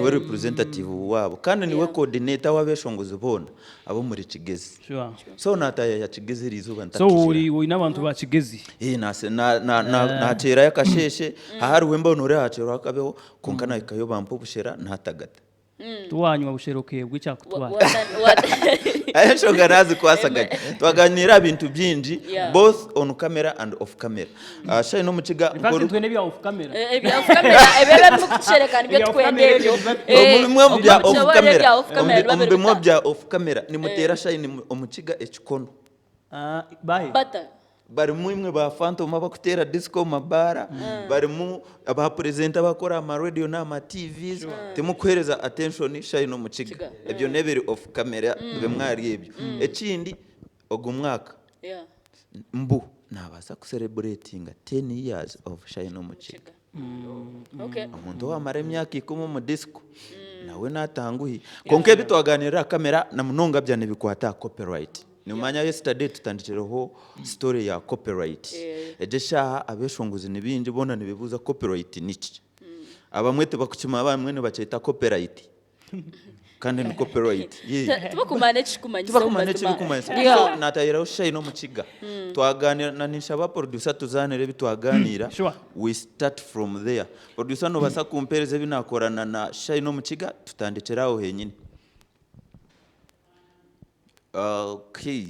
Niwe representative waabo kandi niwe coordinator w'abeshongozi boona ab'omuri Kigezi. Sure. So naataayaaya Kigezi eriizooba So ntakijira. ori oine abantu ba Kigezi. Eh, nase- na- na- na- naateerayo akasheeshe, hahariho embeho nooreeba hakyerwa hakabeho, kwonka nahikayo bampa obushera naatagata. Tiwanywa bushera okeebwa ekyakutwara. Enshonga nazikwasaganya. Twaganiira aha bintu bingi Yeah. both on camera and off camera. Ah, Shine Omukiga In fact nk'ori- twine ebya off camera. Ebya off camera ebyo ebirimu kutushereka nibyo Ebya off tukwenda camera ebyo. ebyo biba- Eh, Omu bimwe omu bya omu off bimwe camera, ebya off camera omu biba omu biri bimwe bita. bya off camera nimuteera Shine Omukiga ekikono. Ah, bahe. Bata. Barimu imwe ba Phantom abakuteera disco omu mabaara, barimu ba presenter abakora aha ma radio n'aha ma TVs, timukuheereza attention Shine Omukiga. Kiga. Ebyo n'ebiri off camera bimwe ahari ebyo. Ekindi, ogu mwaka Yeah. mbu naabaasa ku celebratinga ten years of Shine Omukiga. Okay. Omuntu owamara emyaka ikumi omu disco nawe natanguhi. Kwonka ebi twaganirira aha kamera na munonga bya nibikwata aha copyright. Nimumanya yesterday tutandikireho story ya copyright. Egi eshaaha abeshongozi ni baingi boona nibebuuza copyright niki? Abamwe tibakukimanya abamwe nibakyeta copyright kandi ni copyright. Yeah. Tibakumanya ekirikumanyisa Tibakumanya omu mazima. ekirikumanyisa. Yeah. So natahiraho Shine Omukiga. Twaganira na ninshaba producer tuzaanire ebi twaganira. Sure. We start from there. Producer nobaasa kumpereza ebi nakorana na Shine Omukiga tutandikire aho henyini. Okay.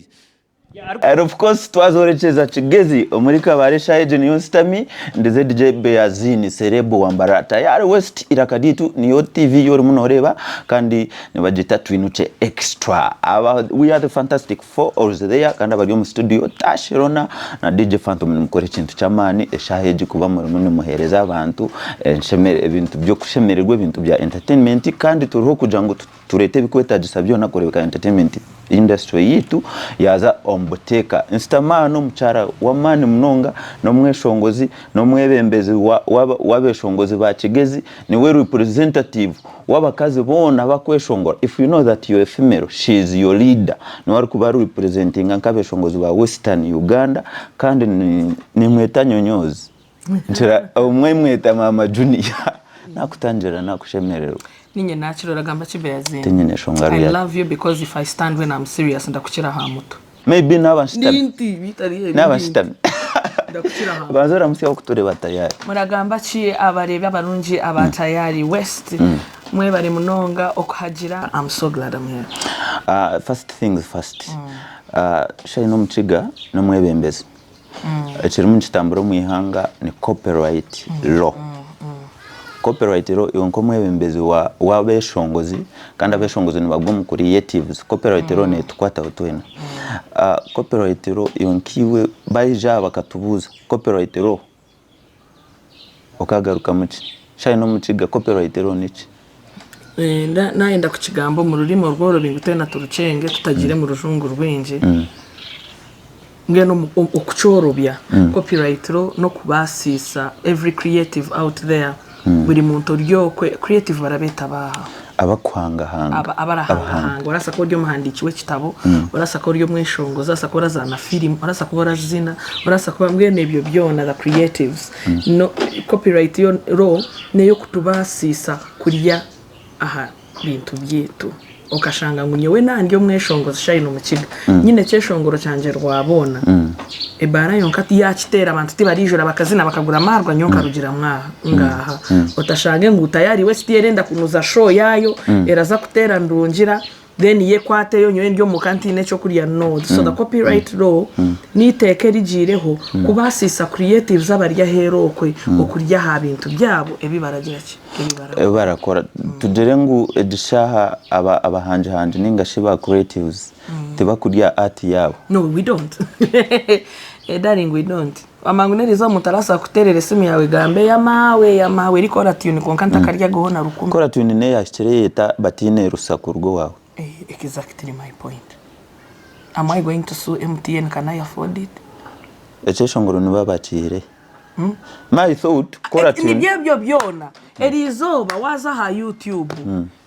And of course twazorekyeza Kigezi omuri Kabale eshaaha egyo niyo nsitami ndi ZJ Beazini Serebu Wambara Tayari West Iraka ryaitu niyo TV yorimu noreeba kandi nibagyeta Twinukye Extra. Aba we are the fantastic four always there kandi abari omu studio Tash Rona na DJ Phantom nimukora ekintu ky'amaani eshaaha egi kuba murimu nimuheereza abantu enshemere ebintu by'okushemererwa ebintu bya entertainment kandi turiho kugira ngu Tureete ebikwetagisa byona kureebeka entertainment industry yaitu yaaza omu buteeka. Nsitama aha n'omukyara w'amaani munonga, n'omweshongozi, n'omwebembezi w'abeshongozi ba Kigezi, niwe representative w'abakazi boona abakweshongora. If you know that you're a female, she is your leader. Niwe arikuba ari representinga nk'abeshongozi ba Western Uganda kandi nimweta Nyonyoozi. Nkira obumwe mweta maama Junior nakutangira nakushemererwa. Ninye nakirora gamba ki Beazinga. Tinyine nshonga I ruyari. love you because if I stand when I'm serious ndakukira aha mutwe. Maybe naba nshutami. Ninti bitari ebi Naba ninti. nshutami. Ndakukira aha mutwe. Banza oramutsye abakutureba tayari. Muragamba ki abareebi abarungi aba Tayari West mwebare munonga okuhagira I'm so glad I'm here. First things first, Shine Omukiga n'omwebembezi. Ekirimu nikitambura omu ihanga ni copyright law. Copyright law iwe nk'omwebembezi w'abeshongozi kandi abeshongozi nibagwa omu creatives, copyright law netukwataho twena. Copyright law iwe nk'iwe baija aha bakatubuuza copyright law okagarukamu ki? Shaaha n'omukiga copyright law niki? Nayenda kukigamba omu rurimi orworobi ngu twena turukyenge tutagiire mu rujungu rwingi. Mbwenu okukyorobya, copyright law n'okubaasiisa every creative out there, buri muntu ori okwe, creative barabeeta baaha? Abakuhangahanga. Abarahangahanga. Orabaasa kuba ori omuhandiiki w'ekitabo, orabaasa kuba ori omweshongozi, orabaasa kuba orazaana firimu, orabaasa kuba orazina, orabaasa kuba mbwenu ebyo byona the creatives. Copyright law n'ey'okutubaasiisa kurya aha bintu byaitu. Okashanga ngu nyowe na ndi omweshongozi Shine Omukiga, nyine ekyeshongoro kyangye Rwaboona, ebaara yonka yaakiteera abantu tibariijura bakazina bakagura amaarwa nyowe nkarugiramu aha ngaaha. Otashange ngu tayari West erenda kunuza show yaayo eraza kuteera ndungira then yo ekwateyo nyowe ndi omuka ntiine ekyokurya no. So the copyright law n'eiteeka erigiireho kubaasiisa creatives abari aheeru okwe okurya aha bintu byabo ebi baragira ki? Ebi barakora. Tugire ngu egi shaaha abahangihangi ninga shi ba creatives tibakurya art yaabo. No we don't darling we don't. Wamanya ngu n'eriizooba omuntu arabaasa kukuteerera esimu yaawe egambe yamaawe yamaawe eri caller tune kwonka ntakaryagaho na rukumi. Caller tune n'eyahikire eyeta bataine rusa kuruga owaawe. Exactly my point. Am I going to sue MTN can I afford it? Ekyeshongoro nibo bakiihirehe. My thought, kora tune. Nibyo ebyo byona. Eriizooba waaza aha YouTube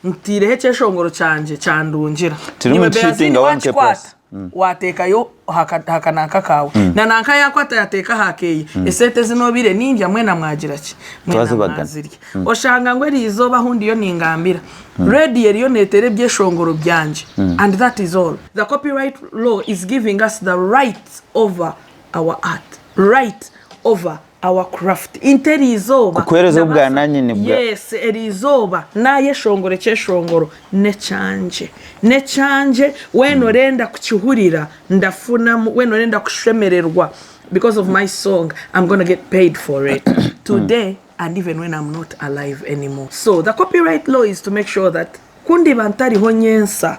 ntaireho ekyeshongoro kyangye kyandungira. Kirimu Iwe nikihitinga Beazini 1K plus. waakikwata. Wateekayo aha kananka kaawe, na nanka yaakwata yaateeka aha keeye, esente ezi noobaire nindya mwena mwagira ki? Mwena mwazirya. Oshanga ngu eri izooba ahu ndiyo ningambira, rediyo eriyo neeteera ebyeshongoro byangye and that is all. The copyright law is giving us the right over our art, right over our craft. Inte eri izooba Kukuheereza obwananyini bwa. Yes, eri izooba naayeshongora ekyeshongoro n'ekyangye. N'ekyangye, weena orenda kukihurira ndafunamu, weena orenda kushemererwa because of my song, I'm gonna get paid for it today and even when I'm not alive anymore. So the copyright law is to make sure that ku ndiba ntariho nyensa,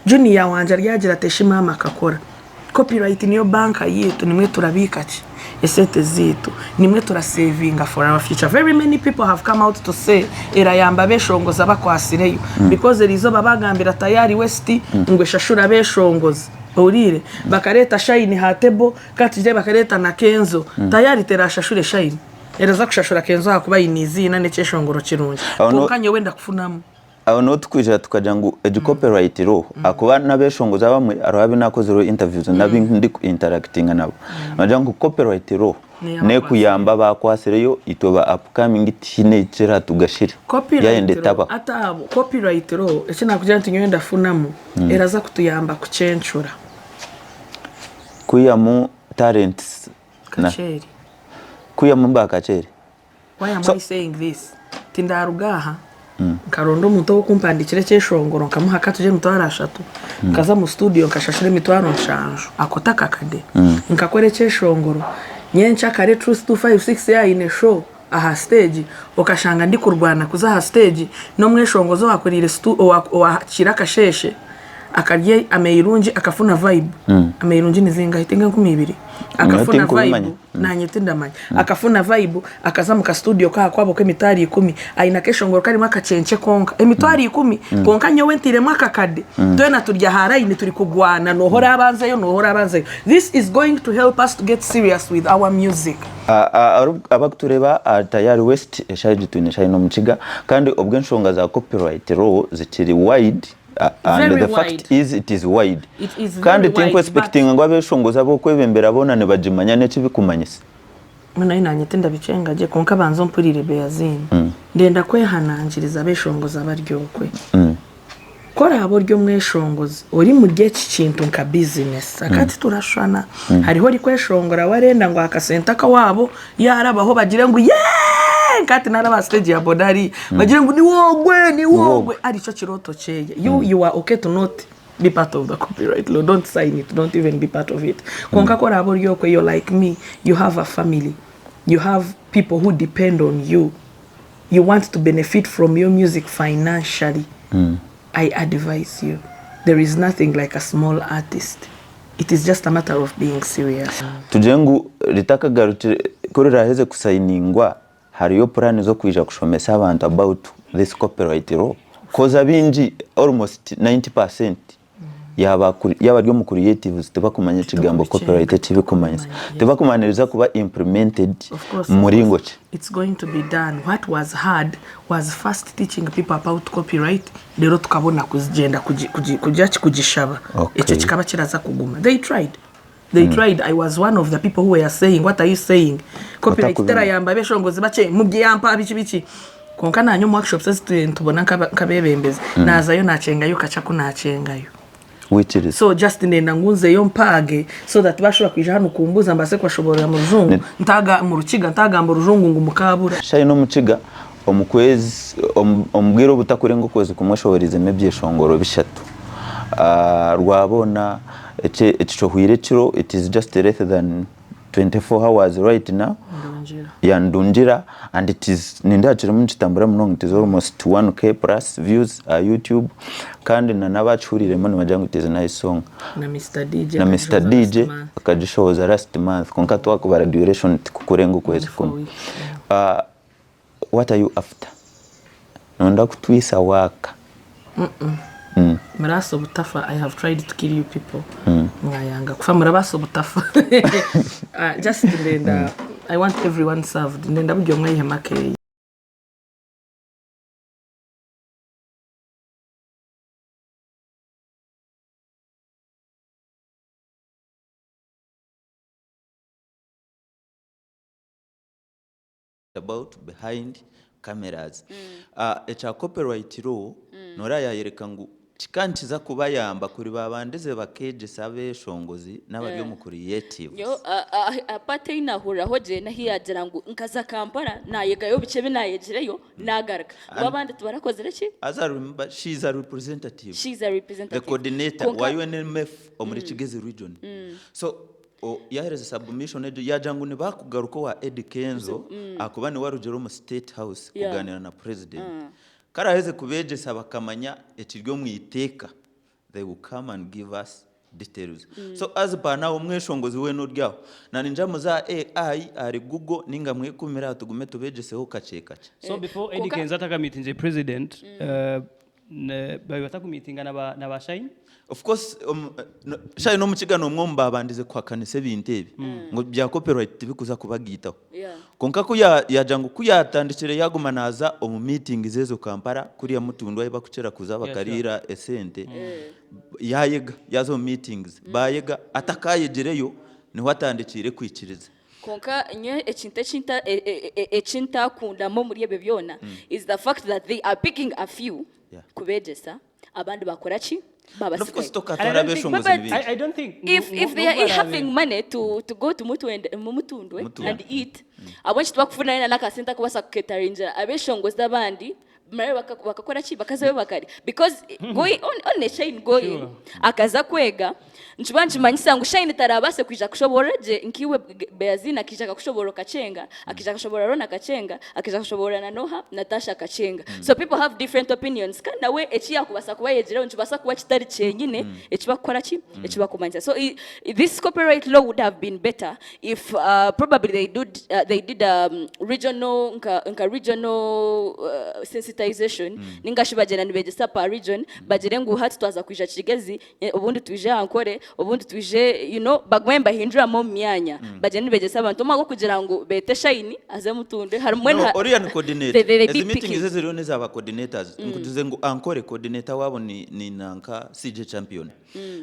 Junior wangye aryagira ati eshi maama akakora. Copyright niyo banka yaitu nimwo turabiika ki? Esente zaitu. Nimwo turasevinga for our future. Very many people have come out to say erayamba abeshongozi abakwatsireyo because eriizooba bagambira Tayari West ngu eshashure abeshongozi. Ohuriire? Bakareeta Shine aha table, ka tugire bakareeta na Kenzo. Tayari terashashure Shine. Eraza kushashura Kenzo ahakuba aine eiziina n'ekyeshongoro kirungi. Kwonka nyowe ndakufunamu. Aho niho tukwija tukagira ngu egi copyright law ahakuba n'abeshongozi abamwe hariho abu nakozireho interviews n'abu ndi ku interactinga nabo nibagira ngu copyright law nekuyamba abakwatsireyo itwe ba upcoming tihaine ekiratugasire yayenda etabaho. Copyright law eki nakugira nti nyowe ndafunamu eraza kutuyamba kucencura. Kwihamu talents na. Kakyeri. Kwihamu ba kakyeri. Why am I saying this? Tindaruga aha nkaronda omuntu ow'okumpandiikira ekyeshongoro nkamuha katugye emitwaro ashatu, nkaza omu studio nkashashura emitwaro nshanju, ako t'akakade. Nkakora ekyeshongoro, nyenkyakare Truth 256 yaaba aine show aha stage, okashanga ndikurwana kuza aha stage n'omweshongozi owakuriire owakiire akasheeshe akarya ameirungi akafuna vibe, ameirungi nizingahi? Tinga 2000? Akafuna vibe. Naanye tindamanya. Akafuna vibe akaza mu ka studio ka ahakwabo k'emitwaro ikumi aine akeshongoro karimu akakyenkye konka. Emitwaro ikumi kwonka nyowe ntairemu akakade. Twena turi aha line turi kugwana nooha orabanzeyo nooha orabanzeyo. This is going to help us to get serious with our music. Abakutureeba aha Tayari West eshaaha egi twine eshaaha ina omukiga kandi obwo enshonga za copyright law zikiri wide. And Very the fact wide. is it is wide. It is very Kandi wide, tinkwesipekitinga ngu abeshongozi ab'okwebembera boona nibagimanya n'ekibikumanyisa. Mbwenu ahi naanye tindabikyenga gye kwonka banza ompurire Beaziini. Ndenda kwehanangiriza abeshongozi abari okwe. Ku oraabe ori omweshongozi ori muri eki kintu nka bizinesi, akaba titurashushana. Hariho orikweshongora we arenda ngu akasente akawaabo Yaarabaho bagire ngu yeee! Nka hati naaraba aha siteegi ya boda hariya, bagire ngu niwe ogwe, niwe ogwe! Arikyo kirooto kyeye. You, you are okay to not be part of the copyright law, don't sign it, don't even be part of it. Kwonka ku oraabe ori okwe, you're like me, you have a family, you have people who depend on you, you want to benefit from your music financially, I advise you, there is nothing like a small artist. It is just a matter of being serious. Tugire ngu ritakagarukire, ku riraheze kusayiningwa hariyo puraani z'okwija kushomesa abantu about this copyright law coz abaingi almost 90% y'abari omu creatives tibakumanya ekigambo copyright eki kirikumanyisa. Tibakumanya niriza kuba implemented mu muringo ki. It's going to be done. What was hard was first teaching people about copyright reero tukabona kugyenda kugira ki kugishaba. Ekyo kikaba kiraza kuguma. They tried. They tried. I was one of the people who were saying, what are you saying? Copyright terayamba abeshongozi bakye, mubyampa biki biki. Kwonka naanye omu workshops ezi turiyo nitubona nk'abeebembezi, naazayo naakyengayo kakye aku naakyengayo. Wikiriza. So just ndenda ngu nzeyo mpaage so that bashobora kwija hanu kumbuuza mbaase kubashoboororera mu rujungu ntaga mu rukiga ntagamba orujungu ngu mukaabura. Shayina Omukiga omu kwezi omu bwire obutakurenga okwezi kumwe oshohoreizemu ebyeshongoro bishatu. Rwaboona ekishohweire ekiro it is just less than 24 hours right now ya Ndungira and it is nindeeba kirimu nikitambura munonga it is almost 1k plus views aha YouTube kandi na n'abakihuriremu nibagira ngu it is a nice song Na Mister DJ na Mister akagishohoza DJ last month. akagishohoza last month kwonka twakubara duration tikukurenga okwezi Only four kumwe. weeks, What are you after? Noyenda kutwisa waaka? Murabaasa obutafa I have tried to kill you people mwayanga kufa murabaasa obutafa just ndenda I want everyone served ndenda buri omwe aihemu akeye. About behind cameras. Ekya copyright law noreeba yayereka ngu kika nikiza kubayamba kuri babandize bakegyesa abeshongozi n'abari omu creatives. Nyowe aha part ei nahuriraho gye n'ahu yagira ngu nkaza Kampala nayegayo bikye ebi nayegireyo nagaruka. Ngu abandi tibarakozire ki? As I remember she is a representative, She is a the representative. coordinator Kwonka wa UNMF omuri Kigezi region. So Yahereza submission egyo yagira ngu nibakugaruka owa Eddy Kenzo ahakuba niwe arugire omu state house kuganira na president. Ku araheze kubegyesa bakamanya ekiri omu iteeka they will come and give us details. So as per now omweshongozi weena ori aho na ningira muze aha AI ahari google ninga mwekumire aha tugume tubegyeseho kakye kakye. So before Eddy Kenzo atakameetinze president, babaire batakumiitinga na ba Shine? Of course Shine Omukiga n'omwe omu baabandize kuhakanisa ebintu ebi ngu bya copyright tibikuza kubagaitaho. Kwonka ku yaagira ngu ku yaatandikire yaaguma naaza omu meetings ezo Kampala kuriya Mutundwe ahu barikukira kuza bakariira esente, yaayega yaaza omu meetings baayega atakayegireyo niho atandikiire kwikiriza. Kwonka nyowe ekintu eki ntakundamu omuri ebyo byona is the fact that they are picking a few kubeegyesa abandi bakora ki? And of course Babasigayo. tokatwara abeshongozi ni baingi. I don't think If, if they are having money to go to Mutundwe Mutundwe. and eat, ahabw'enki tibakufuna yoona n'akasente akubasa kuketaringira abeshongozi abandi bamare bakakora ki? Bakazayo bakarya. Because going on, on a Shine going, Sure. akaza kwega, nikiba nikimanyisa ngu Shine tarabaase kwija kushoboorora gye nk'iwe Beazine akaija akakushoboorora okakyenga, akaija akashoboorora Ronnie akakyenga, akaija akashoboorora na n'oha? Natasha akakyenga. So people have different opinions kandi nawe eki yaakubaasa kuba ayegireho nikibaasa kuba kitari kyenyine eki bakukora ki? Eki bakumanyisa. So this copyright law would have been better if probably they do they did regional nka nka regional sensitization ninga shi bagyenda nibegyesa per region bagire ngu hati twaza kwija Kigezi obundi twije Ankole obundi twije you know bagume nibahinduramu omu myanya bagyende nibegyesa abantu omu ahabw'okugira ngu beete Shine aze Mutundwe harimu No, mbwenu oriya ni they coordinator. they Ezi be meetings picking eziriho n'eza ba coordinators. Nkugize ngu Ankole coordinator waabo ni ni nanka CJ Champion.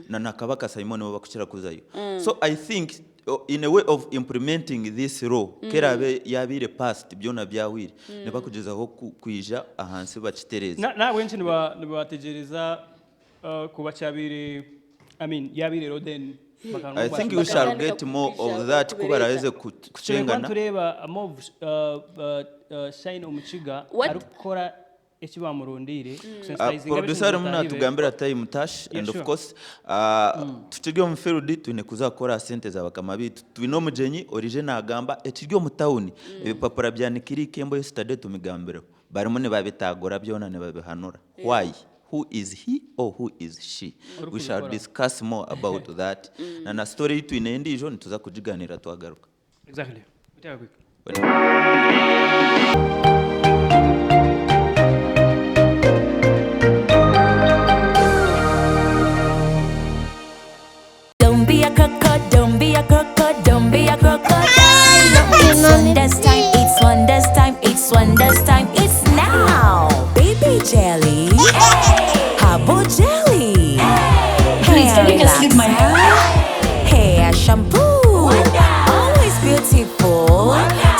Na na Kabaka Simon nibo bakukira kuzayo. So I think in a way of implementing this law ku eraabe yaabaire passed byona byahweire, nibakugyezaho kwija ahansi bakitereeze. N'ahabw'enki nibategyereza kuba kyabaire, I mean, yaabaire law then I think we shall Bakatandika get more kwija of that ku kubireeta. baraaheze Turikuba kukyengana. nitureeba more of Shine Omukiga What? arikukora Eki bamurondeire kusensitizinga Producer arimu abeshongozi bataahi be. natugambira time tash Yeah, and of sure. course tukiri omu field twine kuza kukora aha sente za bakama baitu. Twine omugyenyi orije nagamba ekiri omu town ebipapura byanikire ikembo yesterday tumigambireho barimu nibabitagura byona nibabihanura why? Who is he or who is she? We shall Orikubikora. discuss more about that na na story ei twine endiijo nituza kugiganira twagaruka. Exactly. Take a quick. Don't be a croco, don't be a croco, don't be a crocodile. It's wonders time, it's wonders time, it's wonders time, it's now. Baby jelly, herbal jelly, Please, hair can you just leave my hair? relaxer, hair shampoo. Always beautiful,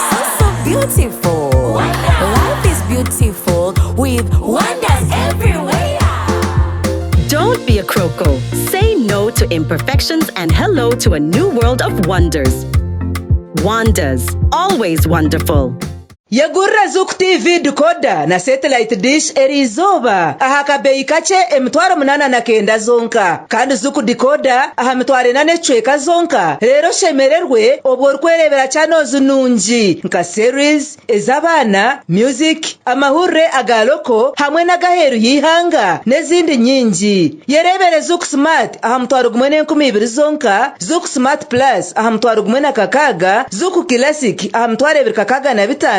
so so beautiful. Life is beautiful with wonders everywhere. Don't be a croco. Say no to imperfections and hello to a new world of wonders. Wonders, always wonderful. Yegurira Zuku TV decoder na satellite dish eriizooba aha kabeeyi kakye 809 zonka kandi Zuku decoder aha 4,000 n'ekicweka zonka reero oshemererwe obwo orikwereebera channels nungi nka series, ez'abaana, music, amahurire aga loko hamwe n'ag'aheeru y'eihanga n'ezindi nyingi. Yereebere Zuku Smart aha 10,200 zonka, Zuku Smart Plus aha 16,000, Zuku Classic aha 2,065.